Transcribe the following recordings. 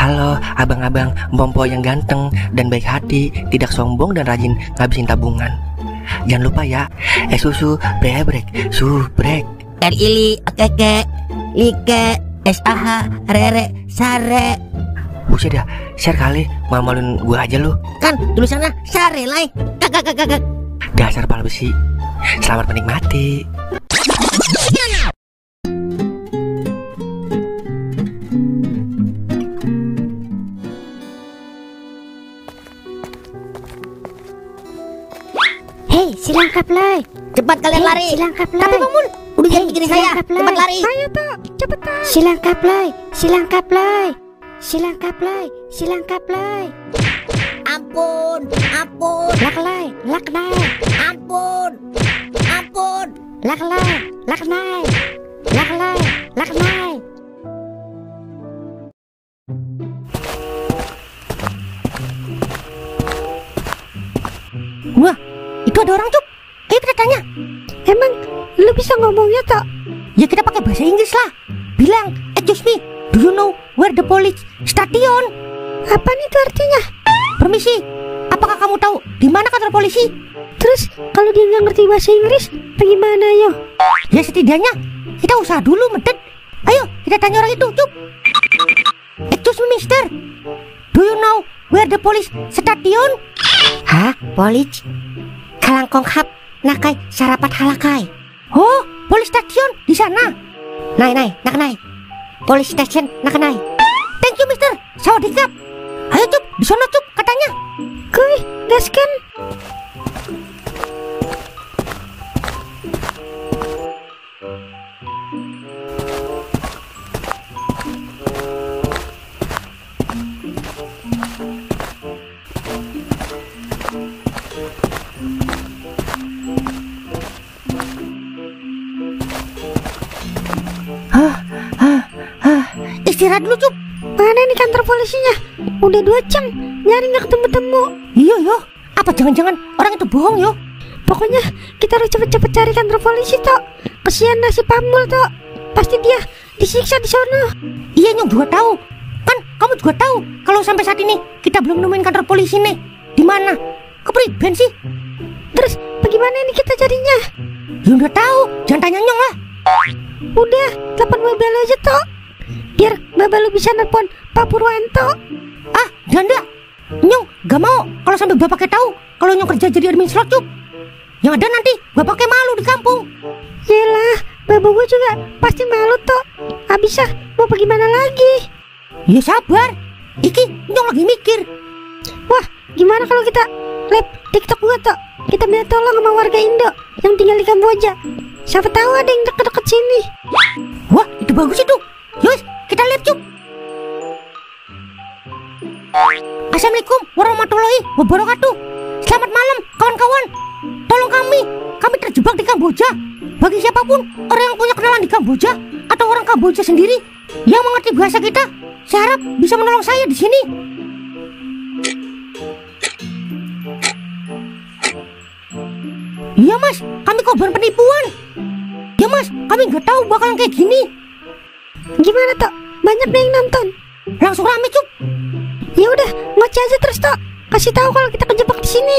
Halo abang-abang Mpompo yang ganteng dan baik hati, tidak sombong dan rajin ngabisin tabungan. Jangan lupa ya, susu brebrek, subrek. Ili, keke, like, SAH, rere, sare. Buset dah, share kali, malu-maluin gua aja lu. Kan tulisannya sare lai. Kakak. Dasar pala besi. Selamat menikmati. Hei, silangkap lai. Cepat kalian lari. Silangkap lai. Tapi bangun. Udah jangan bikin saya. Cepat lari. Ayo toh, cepetan. Silangkap lai. Silangkap lai. Silangkap lai. Silangkap lai. Ampun. Lak lai. Lak nai. Ampun. Lak lai. Lak nai. Lak lai. Lak nai. Wah, itu ada orang, Cup. Ayo kita tanya. Emang lu bisa ngomongnya toh? Ya kita pakai bahasa Inggris lah. Bilang, excuse me, do you know where the police station? Apa nih itu artinya? Permisi, apakah kamu tahu di mana kantor polisi? Terus kalau dia nggak ngerti bahasa Inggris, bagaimana yo? Ya setidaknya kita usaha dulu, Medet. Ayo kita tanya orang itu, Cup. Excuse me, mister, do you know where the police station? Hah? Police? Kalangkong hap, nakai sarapat halakai. Oh, police station di sana. Nai, nak nai. Police station, nak nai. Thank you, mister. Sawadikap. Ayo, Cup, di sana, Cup, katanya. Kuy, gaskan. Istirahat dulu, Cup. Mana nih kantor polisinya? Udah 2 jam nyari nggak ketemu-temu. Iya, yo. Apa jangan-jangan orang itu bohong, yo? Pokoknya kita harus cepet-cepet cari kantor polisi toh. Kesian nasi Pamul toh. Pasti dia disiksa di sana. Iya, Nyong juga tahu. Kan kamu juga tahu kalau sampai saat ini kita belum nemuin kantor polisi nih. Di mana? Kepriben sih? Terus bagaimana ini kita carinya? Ya udah tahu, jangan tanya Nyong lah. Udah, telepon Babel aja toh. Biar Babel bisa nelpon Pak Purwanto. Ah, janda. Nyong gak mau kalau sampai bapaknya tahu kalau Nyong kerja jadi admin slot, Cup. Yang ada nanti bapaknya malu di kampung. Yelah, bapak gue juga pasti malu toh. Abisah mau bagaimana lagi? Ya sabar, iki Nyong lagi mikir. Wah, gimana kalau kita live TikTok gue toh? Kita minta tolong sama warga Indo yang tinggal di Kamboja. Siapa tahu ada yang deket-deket sini. Wah, itu bagus itu. Yus, kita live, Cup. Assalamualaikum warahmatullahi wabarakatuh. Selamat malam, kawan-kawan. Tolong kami terjebak di Kamboja. Bagi siapapun orang yang punya kenalan di Kamboja atau orang Kamboja sendiri yang mengerti bahasa kita, saya harap bisa menolong saya di sini. Iya, Mas, kami korban penipuan. Ya, Mas, kami nggak tahu bakalan kayak gini. Gimana toh? Banyak nih yang nonton. Langsung rame, Cup. Ya udah, ngoceh aja terus toh. Kasih tahu kalau kita kejebak di sini.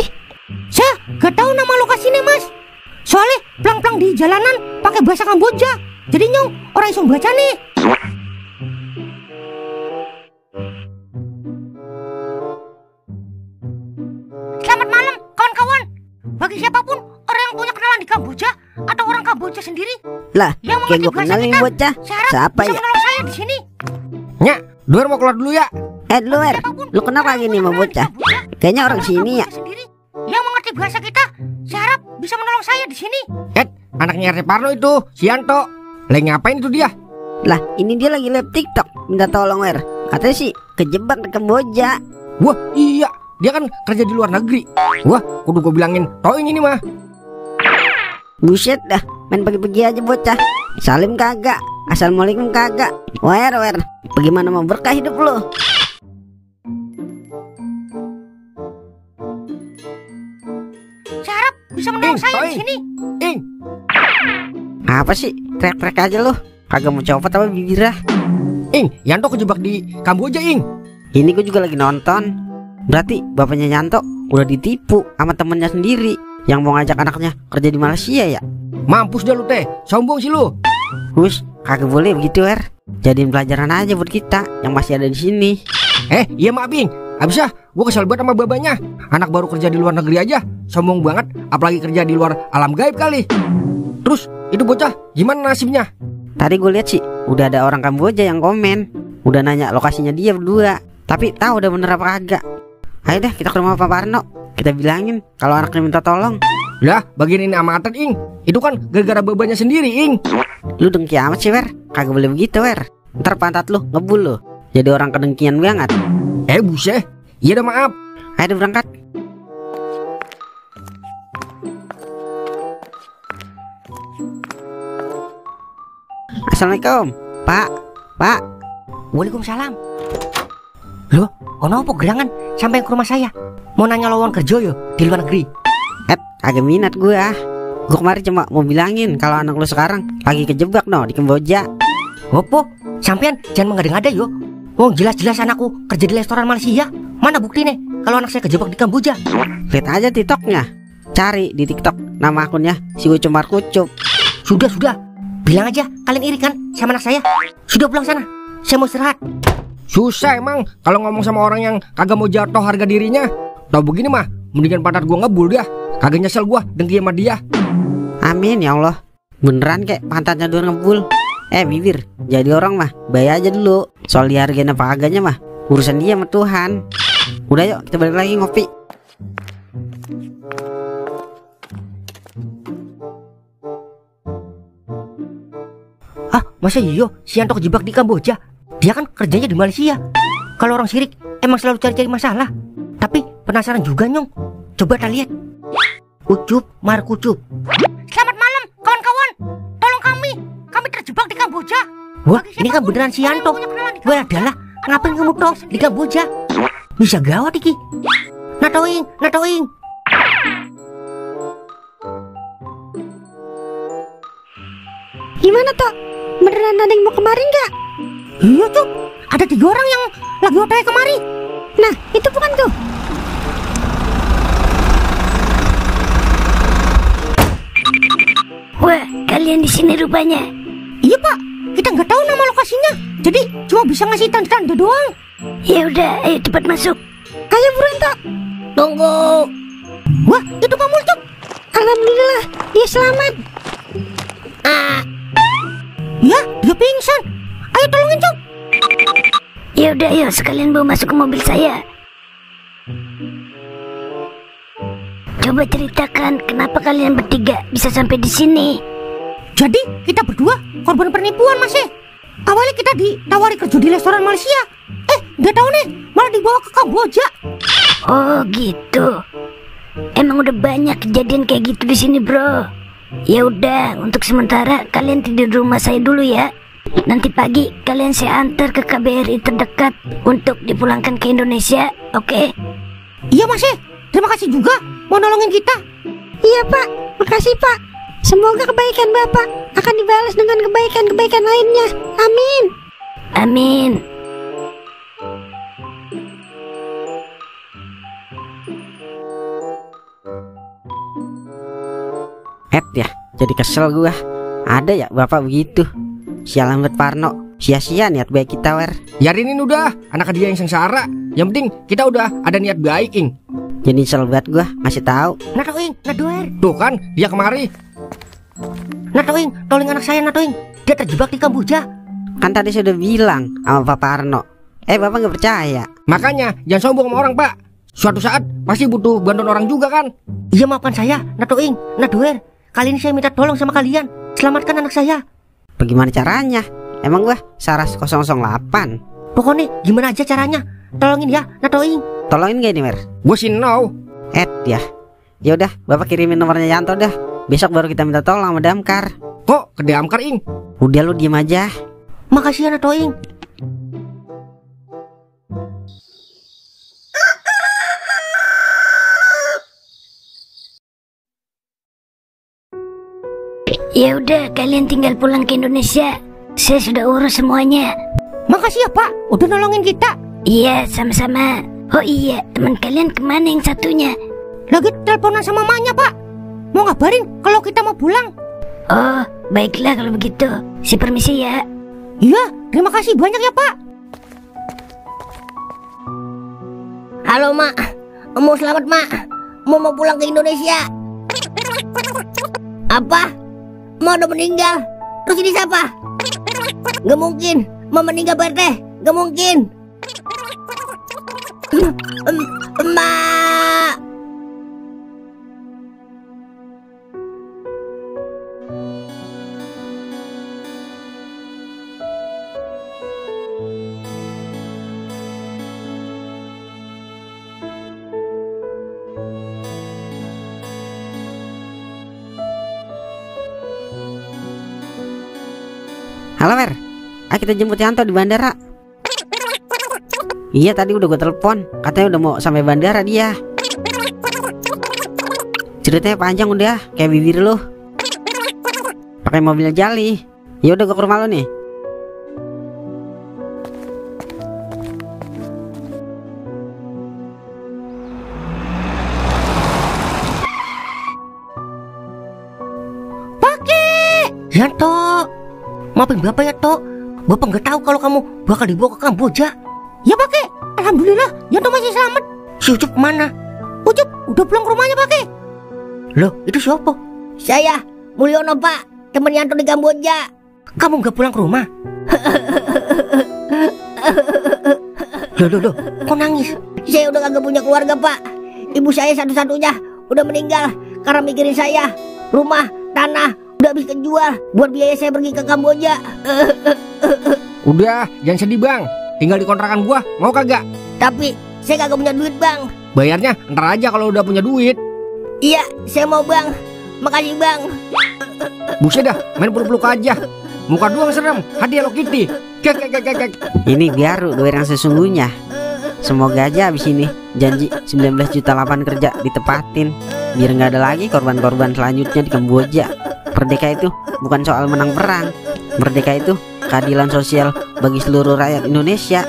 Saya nggak tahu nama lokasinya, Mas. Soalnya plang-plang di jalanan pakai bahasa Kamboja. Jadi Nyong orang iso baca nih. Selamat malam, kawan-kawan. Bagi siapapun orang yang punya kenalan di Kamboja atau orang Kamboja sendiri lah, yang kayak gue kenal nih bocah. Siapa ya? Menolong saya di sini. Nya, Duer mau keluar dulu ya. Luer, lu kenapa lagi nih sama bocah? Kayaknya orang sini ya. Yang mengerti bahasa kita, saya harap bisa menolong saya di sini. Anaknya RT Parno itu, si Yanto. Lagi ngapain itu dia? Lah, ini dia lagi live TikTok. Minta tolong, Wer. Katanya sih kejebak di Kamboja. Wah, iya. Dia kan kerja di luar negeri. Wah, kudu gue bilangin toin ini mah. Buset dah, main pergi-pergi aja bocah. Salim kagak, assalamualaikum kagak. Wer, bagaimana mau berkah hidup lu? Saya harap bisa menolong saya di sini. Apa sih? Trek-trek aja lu. Kagak mau copot apa bibirah? Yanto kejebak di Kamboja, Ini gue juga lagi nonton. Berarti bapaknya Yanto udah ditipu sama temennya sendiri yang mau ngajak anaknya kerja di Malaysia ya. Mampus dah lu teh, sombong sih lu. Hush, kagak boleh begitu Wer. Jadiin pelajaran aja buat kita yang masih ada di sini. Iya Mak Bing. Abis gue kesel banget sama babanya. Anak baru kerja di luar negeri aja sombong banget, apalagi kerja di luar alam gaib kali. Terus itu bocah gimana nasibnya? Tadi gue lihat sih udah ada orang Kamboja yang komen, udah nanya lokasinya dia berdua, tapi tahu udah bener apa kagak. Ayo deh kita ke rumah Pak Parno, kita bilangin kalau anaknya minta tolong. Lah bagian ini amatan Ing. Itu kan gara-gara babanya sendiri Ing. Lu dengki amat sih Wer, kagak boleh begitu Wer. Ntar pantat lu ngebul lu, jadi orang kedengkian banget. Buset. Iya dah maaf. Ayo berangkat. Assalamualaikum Pak. Waalaikumsalam. Loh, kenapa gerangan sampai ke rumah saya? Mau nanya lowongan kerja yo di luar negeri. Agak minat gue ah. Gue kemarin cuma mau bilangin kalau anak lu sekarang lagi kejebak di Kamboja. Opo, sampean jangan mengada-ngada yo. Wong jelas-jelas anakku kerja di restoran Malaysia. Mana bukti nih kalau anak saya kejebak di Kamboja? Lihat aja TikToknya. Cari di TikTok nama akunnya si Ucup Markucup. Sudah. Bilang aja kalian iri kan sama anak saya. Sudah pulang sana. Saya mau istirahat. Susah emang kalau ngomong sama orang yang kagak mau jatuh harga dirinya. Tau begini mah, mendingan pantat gua ngebul dah. Kagak nyesel gua dengki sama dia. Amin ya Allah. Beneran kayak pantatnya dua ngebul. Bibir, jadi orang mah bayar aja dulu. Soal dihargain apa kagaknya mah urusan dia sama Tuhan. Udah yuk kita balik lagi ngopi. Masa iya si Yanto kejebak di Kamboja? Dia kan kerjanya di Malaysia. Kalau orang sirik emang selalu cari-cari masalah. Tapi penasaran juga Nyong. Coba kita lihat. Ucup Markucup. Selamat malam kawan-kawan. Tolong kami terjebak di Kamboja. Wah, ini kan beneran si Yanto. Wah adalah, ngapain kamu toh di Kamboja? Bisa gawat iki. Natoing. Gimana toh? Beneran ada yang mau kemari nggak? Iya Cup, ada 3 orang yang lagi otw kemari. Nah itu bukan tuh. Wah, kalian di sini rupanya. Iya Pak, kita nggak tahu nama lokasinya, jadi cuma bisa ngasih tanda-tanda doang. Ya udah, ayo cepat masuk. Ayo buruan toh. Tunggu. Wah, itu Pak Mul Cup. Alhamdulillah dia selamat. Ya, dia pingsan. Ayo tolongin Cup. Ya udah, ayo sekalian bawa masuk ke mobil saya. Coba ceritakan kenapa kalian bertiga bisa sampai di sini. Jadi kita berdua korban penipuan masih. Awalnya kita ditawari kerja di restoran Malaysia. Nggak tahu nih, malah dibawa ke Kamboja. Oh gitu. Emang udah banyak kejadian kayak gitu di sini bro. Ya udah, untuk sementara kalian tidur di rumah saya dulu ya. Nanti pagi kalian saya antar ke KBRI terdekat untuk dipulangkan ke Indonesia, oke? Iya Mas, terima kasih juga mau nolongin kita. Iya Pak, makasih Pak. Semoga kebaikan Bapak akan dibalas dengan kebaikan-kebaikan lainnya. Amin. Amin. Ya, jadi kesel gua. Ada ya bapak begitu. Sialan buat Parno. Sia-sia niat baik kita Wer. Biarinin udah, anak dia yang sengsara. Yang penting kita udah ada niat baik Ing. Jadi kesel banget gua ngasih tahu. Natoing, Nadoer. Tuh kan, dia kemari. Natoing, tolong anak saya Natoing. Dia terjebak di Kamboja. Kan tadi sudah bilang sama Pak Parno. Bapak nggak percaya. Makanya jangan sombong sama orang Pak. Suatu saat pasti butuh bantuan orang juga kan. Iya maafkan saya Natoing, Nadoer. Kali ini saya minta tolong sama kalian. Selamatkan anak saya. Bagaimana caranya? Emang gua Saras 008? Pokoknya gimana aja caranya. Tolongin ya Natoing. Tolongin gak ini Mer? Gue sih no. Ya. Ya udah, bapak kirimin nomornya Yanto dah. Besok baru kita minta tolong sama Damkar. Kok ke Damkar Ing? Udah lu diem aja. Makasih ya Natoing. Ya udah, kalian tinggal pulang ke Indonesia. Saya sudah urus semuanya. Makasih ya Pak, udah nolongin kita. Iya, sama-sama. Oh iya, teman kalian kemana yang satunya? Lagi teleponan sama mamanya, Pak. Mau ngabarin kalau kita mau pulang. Oh, baiklah kalau begitu. Si permisi ya. Iya, terima kasih banyak ya, Pak. Halo, Mak. Mau selamat, Mak. Mau pulang ke Indonesia. Apa? Mau udah meninggal? Terus ini siapa? Gak mungkin. Mau meninggal, Pak RT. Gak mungkin. Mak. Halo Wer, ayo kita jemput Yanto di bandara. Iya tadi udah gue telepon, katanya udah mau sampai bandara dia. Ceritanya panjang udah, kayak bibir lo. Pakai mobil jali. Ya udah gue ke rumah lo nih. Yanto, maafin Bapak ya, Tok. Bapak nggak tahu kalau kamu bakal dibawa ke Kamboja. Ya, Pak. Alhamdulillah, Yanto masih selamat. Si Ucup mana? Ucup udah pulang ke rumahnya, Pak. Loh, itu siapa? Saya, Mulyono, Pak. Temen Yanto di Kamboja. Kamu nggak pulang ke rumah? Loh, kok nangis? Saya udah kagak punya keluarga, Pak. Ibu saya satu-satunya udah meninggal karena mikirin saya. Rumah, tanah udah habis kejual buat biaya saya pergi ke Kamboja. Udah, jangan sedih bang. Tinggal di kontrakan gua, mau kagak? Tapi saya kagak punya duit, Bang. Bayarnya ntar aja kalau udah punya duit. Iya, saya mau, Bang. Makasih, Bang. Buset dah, main peluk-peluk aja. Muka doang serem, hadiah Hello Kitty. Kek. Ini biar doer yang sesungguhnya. Semoga aja abis ini janji 19 juta lapangan kerja ditepatin, biar nggak ada lagi korban-korban selanjutnya di Kamboja. Merdeka itu bukan soal menang perang. Merdeka itu keadilan sosial bagi seluruh rakyat Indonesia.